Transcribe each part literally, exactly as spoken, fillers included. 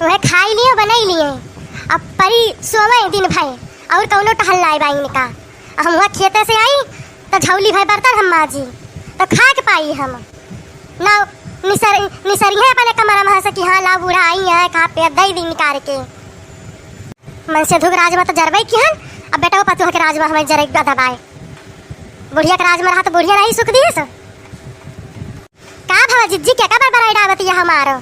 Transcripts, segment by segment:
वह खाई लिए, बनाई लिए, अब परी सोवे दिन भर, और कौनो टहल नाई बा इनका। हम वह खेते से आई, तो झौली भर बर्तन हम माजी, तो खाए के पाई हम ना। निसर-, निसरिहे अपने कमरा में से कि हाँ, लाओ बूढ़ा आई है, खा पे दे दी निकाल के। मन से धुक राज में तो जरबे की हन, अब बेटा वो पतुआ के राज में हमें जरे दबाए। बुढ़िया के राज में रहा तो बुढ़िया नहीं सुख दिए से। का भवा जिज्जी, केका बरबराई डावत या हमारो?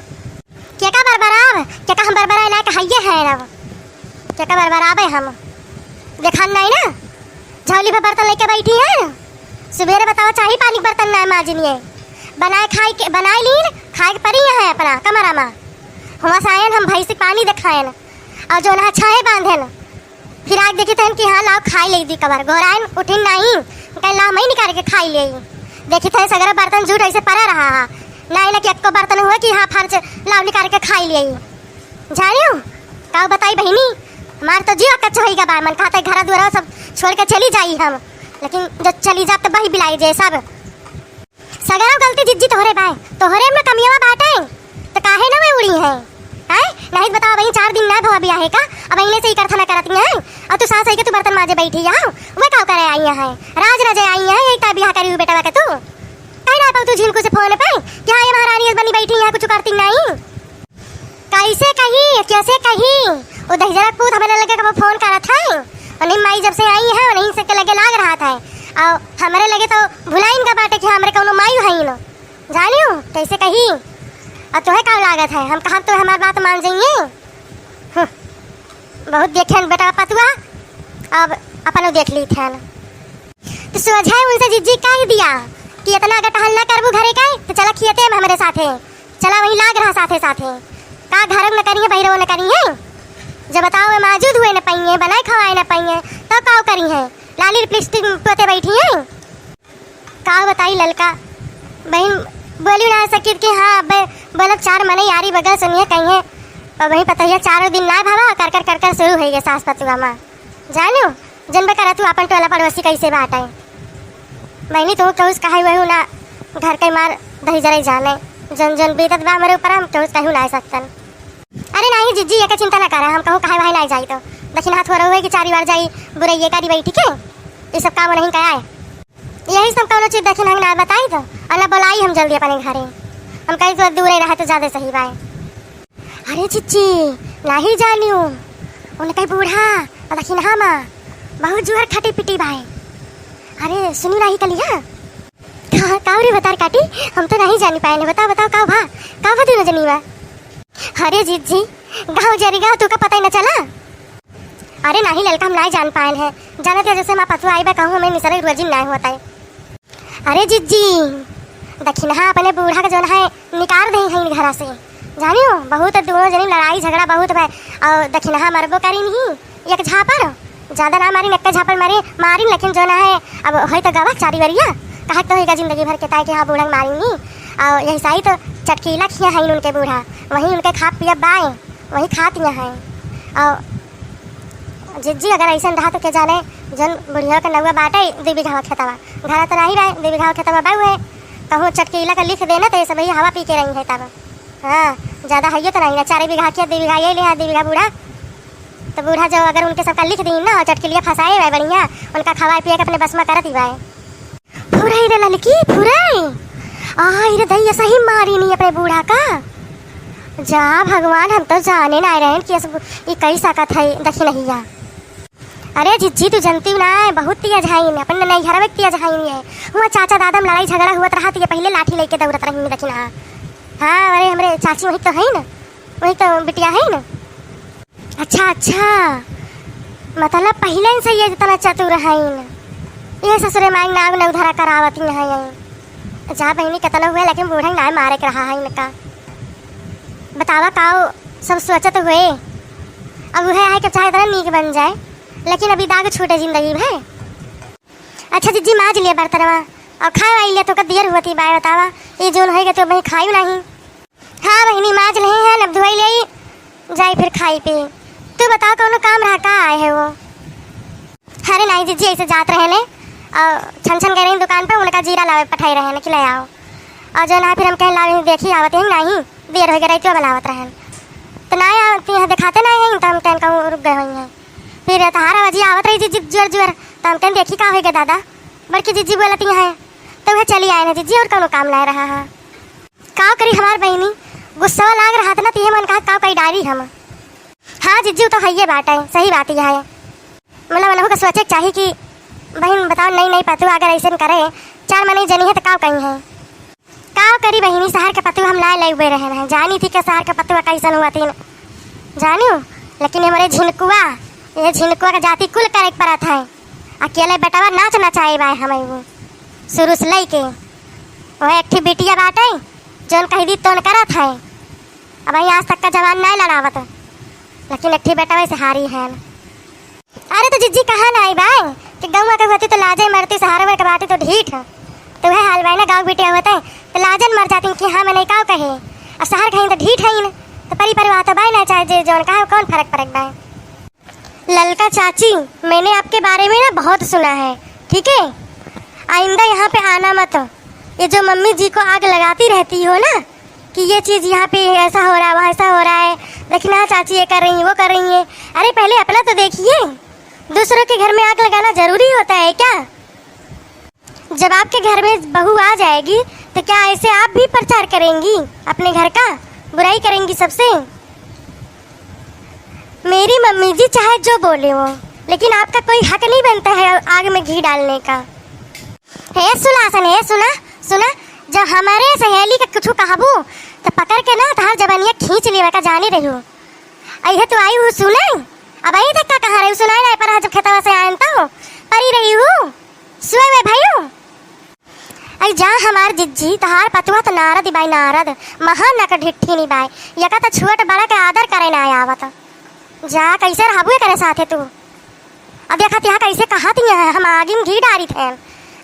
केका बरबराब? केका हम बरबराए लायक हइये हैं अब? केका बरबराबे हम? देखान नाई ना? झौली पे बर्तन लेके बैठी हैं। सुबेरे बताओ, चाही पानी के बर्तन ना माजिनिए। बनाए खाए के, बनाए लीन, खाए के परी है अपना कमरा में। हुआं से आयन हम भैंस के पानी देखायन। और जो ना छाहे बांधेन। फिर आके देखी थन कि हाँ, लाओ खाई ले दी कबर। गोराइन उठिन नाई, कहीं लाओ मैं निकाल के खाई ले। देखी थन सगरा बर्तन झूठ ऐसे पड़ा रहा है। नाई ना कि एक्को बर्तन हुआ कि हाँ, फर्ज लाओ निकाल के खाई ले। जानियो, का बताई बहिनी, हमार तो जीव कच्चा होई गा बा। मन कहता है घर दुआरा सब छोड़ के चली जाई हम, लेकिन जब चली जात तो बही बिलाई जे सब। सगरो गलती जिज्जी तोहरे बाय, तोहरे में कमियावा बाटे, तो काहे न वे उड़ी हैं? हैं? नहीं तो बताओ, वही चार दिन ना भवा बियाहे का, अब इन्हें से ही करथना करत हैं, और तू सास है के तू बर्तन माजे बैठी यहाँ, वे का करे आई हैं? राज रजे आई हैं, यही ता बियाह करी हुई बेटा के तू? कहीं ना पाऊ तू झिनकू से फोन पे कि हाँ, ये महारानी बनी बैठी यहाँ, कुछ करती नहीं। कैसे कही, कैसे कही? वो दहिजरा पूत हमरे लगे कबो फोन करत है, उन्हीं माई जब से आई है, उन्हीं से के लगे लाग रहा था। और हमरे लगे तो भुलाइन का बाटे कि हमरे कौनो माई है इन। जानियो, कैसे कही? और तोहे का लागत है, हम कहब तो हमार बात मान जाइए? हम्म, बहुत देखे बेटा पतुआ, अब अपन देख ली थे। तो सोझा उनसे जिज्जी कह दिया कि इतना अगर टहल ना करबू घरे का, तो चला खियते में हमरे साथे। चला वहीं लाग रहा साथे साथे। का घर न करी है, बहिरो न करी है? जब बताओ, वे मौजूद हुए न पाई है, बनाए खवाए न पाई है, तो का करी है? लाली लिपस्टिक पोते बैठी है। का बताई ललका बहिन, बोली ना सकित कि हाँ, अब बोलब चार मने यारी बगल सुनिए कहीं है। पर वहीं पता है, चारों दिन ना भावा, कर कर कर कर शुरू होइगे सास पतुआ माँ। जानो, जनबे करा तू अपन टोला पड़ोसी कैसे बाटे। बहिनी, तू केहू से कहे वही ना, घर के मार दही जरे जाने। जन जन बीतत बा हमरे ऊपर, हम केहू से कहू ना सकतन। अरे नाही जिज्जी, एके चिंता ना करा, हम कहू कहे वही ना जाई तो। दक्षिण हाथ हो रहो है कि चारी बार जाई, बुरैये करी बैठी के, ये सब काम नहीं कहा है। यही सब कौनो चीज दक्षिण हम ना बताई तो, और ना बोलाई हम जल्दी अपने घरे। हम कहीं तो दूरे रहे तो ज्यादा सही बाय। अरे जिज्जी, नाही जानियो, उनके बूढ़ा और दक्षिणहा माँ बहुत जोर खटी पिटी बाय। अरे सुनी नाही कलिया। का, का रे बतार काटी, हम तो नहीं जानी पाए ने। बताओ, बताओ, का भा, का भा दोनों जनी बा? अरे जिज्जी, गाँव जरी गाँव, तू का पता ही न चला? अरे नाही ललका, हम नाही जान पाए हैं। जानत है जैसे माँ पतुआ आई बा, कहूँ हमें निसरे रोजी नाही होता है। अरे जिज्जी, दक्षिणहा अपने बूढ़ा के जौन है निकार दे हैं घरा से, जानियो, बहुत दोनों जनी लड़ाई झगड़ा बहुत बा। और दक्षिणहा मरबो करी नहीं एक झापर, ज्यादा ना मारिन, एक झापर मारे मारिन, लेकिन जौन है अब होई तो गवा चारी वरिया, कहा तो होइगा जिंदगी भर के ताई कि हाँ बूढ़ा के मारिन नहीं। और यही साई तो चटकीला खिया है उनके बूढ़ा, वहीं उनके खा पिया बाय, वहीं खात यहाँ है। और जिज्जी अगर ऐसा रहा तो के जाने, जौन बुढ़िया के नौवा बाटे दू बीघा खेतवा, घर तो नहीं रहे, दू बीघा खेतवा बाउए, कहूँ चटकीला का लिख देना तो ये सब ही हवा पी के रही है तब। हाँ, ज्यादा हइयो तो नहीं ना, चार बीघा खेत, दू बीघा ये लिहा, दू बीघा बूढ़ा। तो बूढ़ा जो अगर उनके सबका लिख दी ना, चटकीलिया फंसाए बाय बढ़िया, उनका खवाए पिए के अपने बस में करत ही बाय। फुराई रे ललकी, फुराई। आई रे दैया, सही मारी नहीं अपने बूढ़ा का। जा भगवान, हम तो जाने ना रहे कि अस-, ई कई सकत है दक्षिणहिया। अरे जिज्जी, तू जनती ना है, बहुत तेज हईन, अपन नैहर में तेज हईन ये। हुआ चाचा दादा में लड़ाई झगड़ा हुआ रहा तो ये पहले लाठी लेके दौड़त रही दक्षिणहा। हाँ, अरे हमरे चाची वही तो है ना, वही तो बिटिया है ना। अच्छा, अच्छा, मतलब पहिले से ये इतना चतुर हईन, ये ससुरे माई नाग नौ धरा करावत ही है ये। जा बहिनी, कितना हुए, लेकिन बूढ़ा नाय मारे के रहा है इनका। बतावा, काओ सब सोचत हुए। अब वह है कि चाहे इतना नीक बन जाए, लेकिन अभी दाग छूटे जिंदगी भर। अच्छा जिज्जी, माज लिए बर्तनवा और खाए वाई लिए, तो का देर होती बाय बतावा, ये जोन होएगा तो वही खायू नहीं। हाँ बहिनी, माज नहीं है, अब धोई ले जाई फिर खाई पी। तू बताओ, कौनो काम रहा का आए है वो? अरे नहीं जिज्जी, ऐसे जात रहे ने और छन छन गए रही दुकान पे, उनका जीरा लावे पठाई रहे ने कि ले आओ। और जो ना फिर हम कहें लावे, देखी आवत ही नहीं, देर हो गई रही तो बनावत रहे, तो ना आवे। देखाते नाहीं हैं, तो हम कहेन कहूँ रुक गए होइहैं। फिर तहार आवाजी आवत रही जिज्जी जुअर जुअर, तो हम कहेन देखी का होइगा दादा, बड़की जिज्जी बोलती हैं, तो वह चली आए ना जिज्जी, और कौनो काम नाहीं रहा है। का करी हमार बहिनी, गुस्सा लाग रहा था ना, तिहे मन कहा का कही डारी हम। हाँ जिज्जी, उ तो हइये बाटे, सही बात ही है। मतलब, उनहू के सोचे के चाही कि बहिन, बताओ, नई नई पतोह अगर ऐसन करे, चार मनई जनी है, तो का कही है? का करी बहिनी, शहर के पतोह हम ना लेबे रहन है, जानी थी कि शहर के पतोह कैसन हुआ थी, जानू। लेकिन हमरे झिनकुआ, ये झिनकुआ के जाति कुल करे के पड़त है। अकेले बेटवा नाच नचाए बाय हमें वो, शुरू से लेके। वह एक ठी बिटिया बाटे, जौन कही दी तौन करत है। अब आज तक का जवान नाहीं लड़ावत, लेकिन एक ठी बेटवा से हारी है। अरे तो जिज्जी, कहा नाहीं बाय कि गौवा के होती तो लाजे मरती, शहर में के बाटी तो ढीठ। तो वह हाल बाय ना, गाँव बिटिया होते तो लाजन मर जाती कि हाँ, मनई काव कहे, और शहर कहीं तो ढीठ है न, तो परी परिवार तो बाय ना, चाहे जे जौन कहा, कौन फर्क पड़े बाय। ललका चाची, मैंने आपके बारे में ना बहुत सुना है, ठीक है? आइंदा यहाँ पे आना मत। ये जो मम्मी जी को आग लगाती रहती हो ना कि ये चीज़ यहाँ पे ऐसा हो रहा है, वैसा हो रहा है, देखना चाची ये कर रही हैं, वो कर रही हैं। अरे पहले अपना तो देखिए, दूसरों के घर में आग लगाना ज़रूरी होता है क्या? जब आपके घर में बहू आ जाएगी तो क्या ऐसे आप भी प्रचार करेंगी अपने घर का, बुराई करेंगी सबसे? मेरी मम्मी जी चाहे जो बोले वो, लेकिन आपका कोई हक नहीं बनता है आग में घी डालने का। हे सुलासन, हे सुना, सुना, जब हमारे सहेली के कुछ कहबू तो पकड़ के ना तहार जबनिया खींच लेवे का, जाने रहियो। अइहे तू आई हूँ सुने, अब आई तक का कहा रही सुनाए नहीं, पर जब खेतवा से आयन तो परी रही हूँ। सुए वे भाइयों, अई जा हमार जिज्जी, तहार पतुआ त नारद बाई नारद, महा नक ढिट्ठी नी बाय। यका त छोट बड़ा के आदर करे ना आवत। जा, कैसे रहबू एकरे साथे तू? अब देखत यहाँ कैसे कहत यहाँ है, हम आगी में घी डारी थे।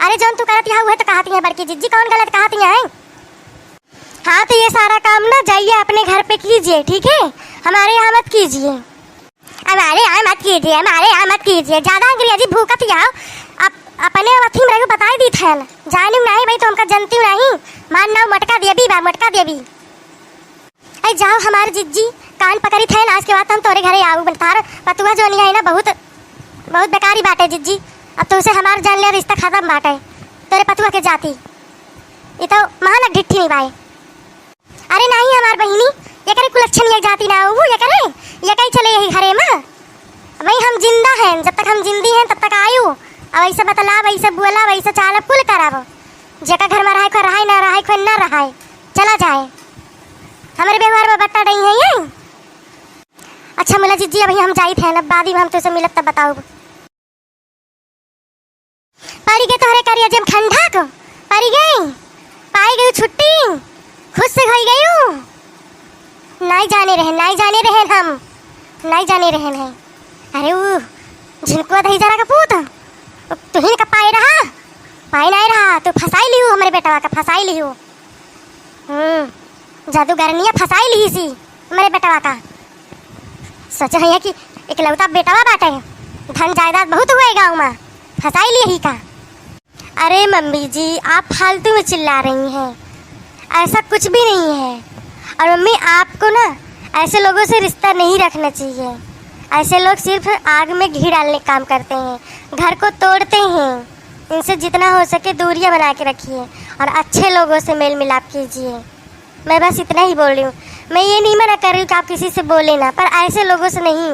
अरे जौन तू करत यहाँ उहे तो कहत यहाँ बड़की जिज्जी, कौन गलत कहत यहाँ है? हाँ, तो ये सारा काम ना जाइए अपने घर पे कीजिए, ठीक है? हमारे यहाँ मत कीजिए। हमारे यहाँ मत कीजिए, हमारे यहाँ मत कीजिए। ज्यादा अंग्रेजी भूकत जाओ। अप-, अपने अथी में रहो, बताई दी थैन। जानिम नहीं भाई, तो हमका जनती नहीं। मान नाव मोटका देवी बा, मोटका देवी। अरे जाओ हमार जिज्जी, कान पकड़ी थैन, आज के बाद हम तोरे घरे आऊ। तार पतुआ जो नहीं है ना, बहुत, बहुत बेकारी बाटे जिज्जी। अब तुमसे हमार जान ले, रिश्ता खत्म बाटे। तोरे पतुआ के जाती, ये तो महान ढिट्ठी नहीं बाए। अरे नहीं हमार बहिनी, एकरे कुलक्षण ये जाति ना हो, एकरे, ये कहीं चले यही घरे में। भाई हम जिंदा हैं, जब तक हम जिंदी हैं तब तक आयु, अब ऐसे बतलाब, ऐसे बोलब, ऐसे चालब, कुल करब। जेका घर में रहाय, कोई रहाय ना रहाय, कोई ना रहाय, चला जाए। हमारे व्यवहार में बट्टा नहीं है ये। अच्छा मुला जिज्जी, अभी हम जाइत हैं, अब बाद में हम तुझसे मिलब तब बताऊब। पड़ी गई तोहरे करिया जेम ठंडा को, पड़ी गई, पाई गई छुट्टी, खुश से होई गई। नाई जाने रहन, नाई जाने रहन हम, नाई जाने रहन है। अरे वो झिनकुआ दही जरा का पूत, तुहिन का पाए रहा, पाए नहीं रहा, तू फंसाई लिहू हमरे बेटवा का, फंसाई लिहू। हम्म, जादूगरनिया फंसाई लिहिसी हमरे बेटवा का। सोचे है कि इकलौता बेटवा बाटे, धन जायदाद बहुत हुए गाँव में, फंसाई लिही का। अरे मम्मी जी, आप फालतू में चिल्ला रही हैं, ऐसा कुछ भी नहीं है। और मम्मी, आपको ना ऐसे लोगों से रिश्ता नहीं रखना चाहिए। ऐसे लोग सिर्फ आग में घी डालने का काम करते हैं, घर को तोड़ते हैं। इनसे जितना हो सके दूरियां बना के रखिए और अच्छे लोगों से मेल मिलाप कीजिए। मैं बस इतना ही बोल रही हूँ। मैं ये नहीं मना कर रही हूँ कि आप किसी से बोले ना, पर ऐसे लोगों से नहीं।